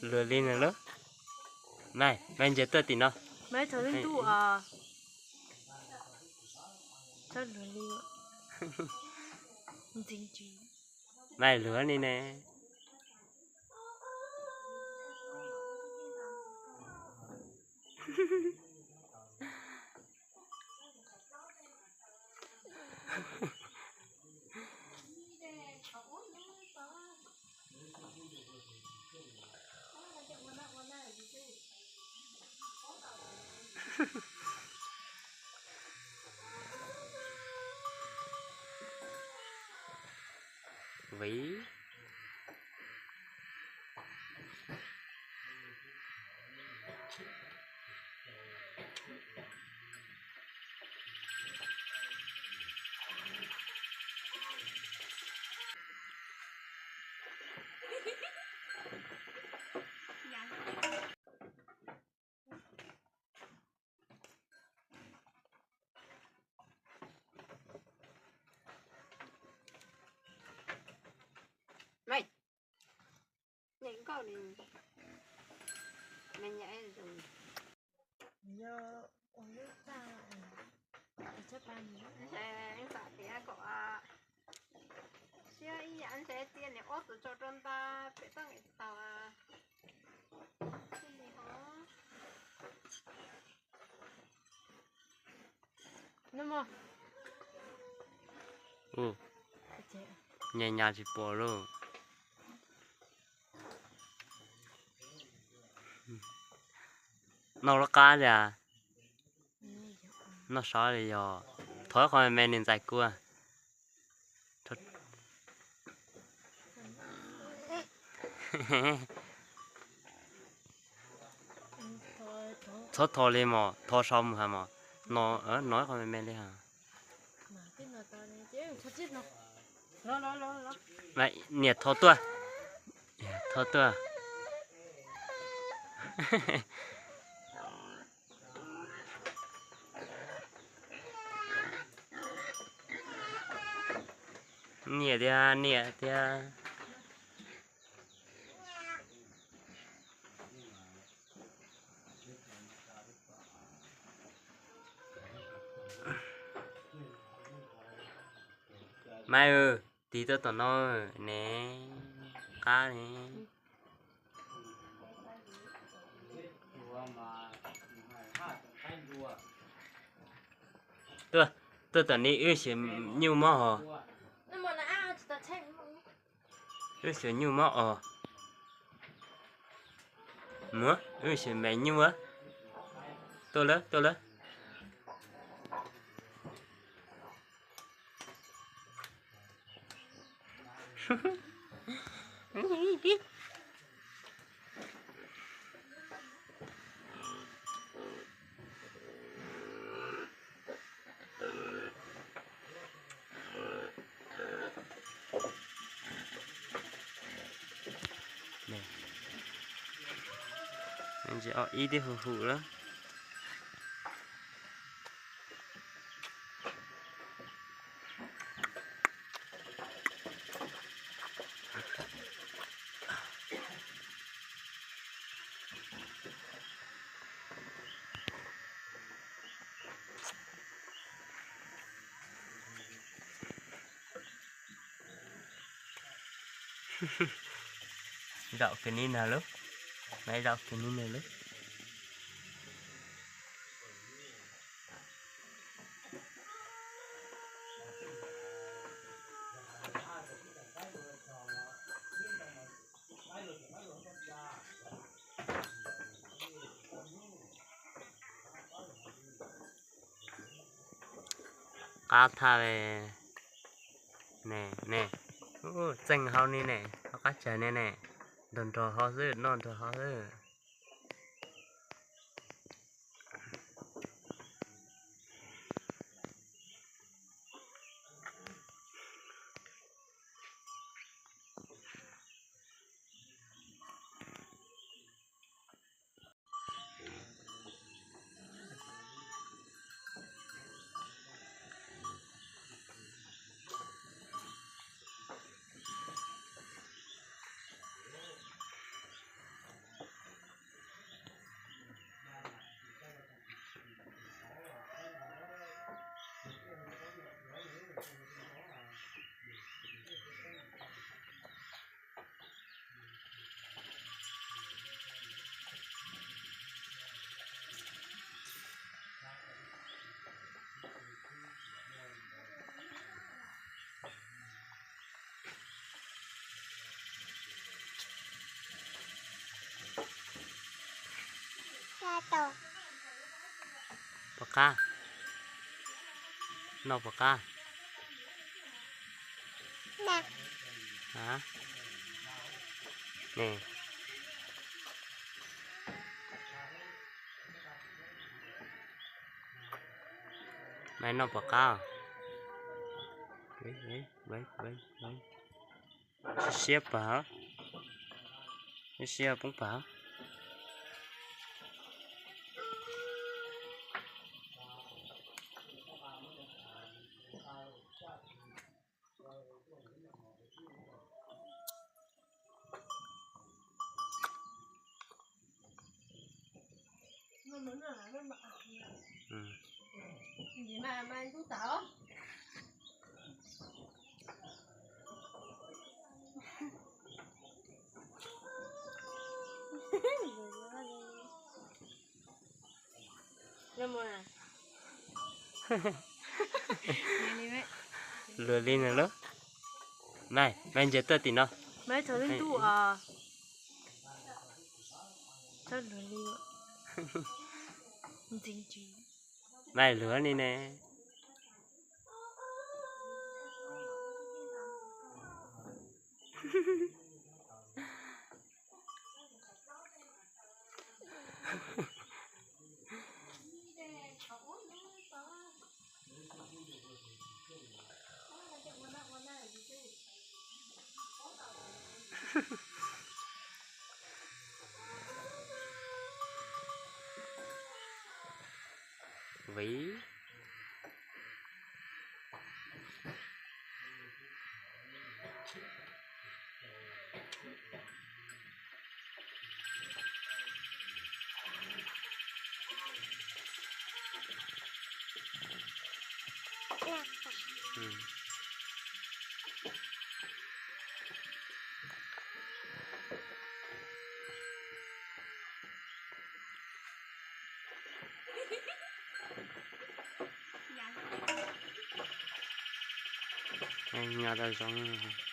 Luag li no lub. Maj, maj ntsia tuaj tim no. Maj luag li ne. Vim Nyem nkauj ni, me nyuam zoo. Ntshe xam tias kom siab ib yam ntshe cia niam ob tug tso rau nta pem toj nqes taug. Nyem nyas tsis pom lauj. Noj lub qab li, noj sov li yog. Thov qhov me me nws ntxais kua. Txhob tho li mos, tho sau mus has mos. No, no qhov me me li has. Niam tho tuaj, tho tuaj. Niam tiag, niam tiag. Maiv, tig tuaj tom no ne, qab ne. Tuaj, tuaj tom ni wb xyaw nyuj mob os. Wb xyaw nyuj mob os. Muab wb xyaw me nyuj. Tuaj lawm, tuaj lawm. Ntsis ob ib twb hu hu lawm. Zaum kws ni nag lub, maiv zaum kws ni nag lub. Qab thaj li ne, ne, txeej hauv ni ne, hauv qab tsag ne ne, nrog nrog ho xwb, noj nrog ho xwb. qab? Noj puas qab? A, ne, maiv noj puas qab? Siab siab pag, siab siab poob pag. Luag li no lauj. Maiv, maiv ntsia tuaj tim no. Maiv luag li ne. Vim Nyob rau zoov.